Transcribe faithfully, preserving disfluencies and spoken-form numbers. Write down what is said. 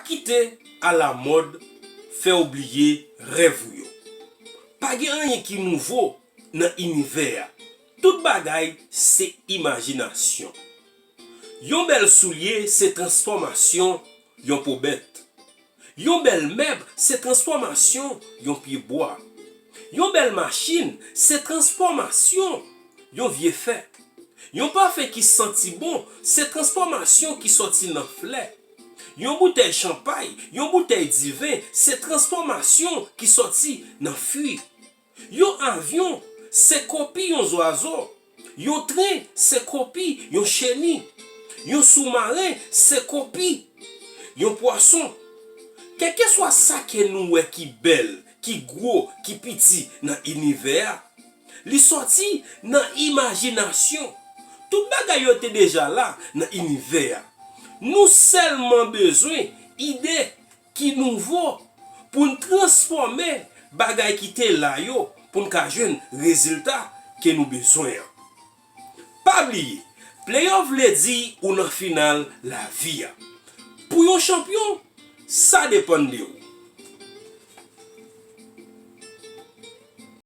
Kite alamòd fè w bliye rèv ou yo. Pa gen anyen ki nouvo nan inivè a. Tout bagay se imajinasyon. Yon bèl soulye se transfòmasyon yon po bèt. Yon bèl mèb se transfòmasyon yon pye bwa. Yon bèl machin se transfòmasyon yon vye fè. Yon pafen ki santi bon se transfòmasyon ki sòti nan flè. Yon boutèy chanpay, yon boutèy diven se transfòmasyon ki sòti nan fwi. Yon avyon se kopi yon zwazo. Yon tren se kopi yon cheni. Yon soumaren se kopi yon pwason. Kèlkeswa sa ke nou wè ki bèl, ki gwo, ki piti nan inivè a, li sòti nan imajinasyon. Tout bagay yo te deja la nan inivè a. Nou sèlman bezwen ide ki nouvo pou n transfòme bagay ki te la yo pou n ka jwenn rezilta ke nou bezwen an. Pa bliye, playoff vle di ou nan final lavi a. Pou yon chanpyon, sa depann de ou.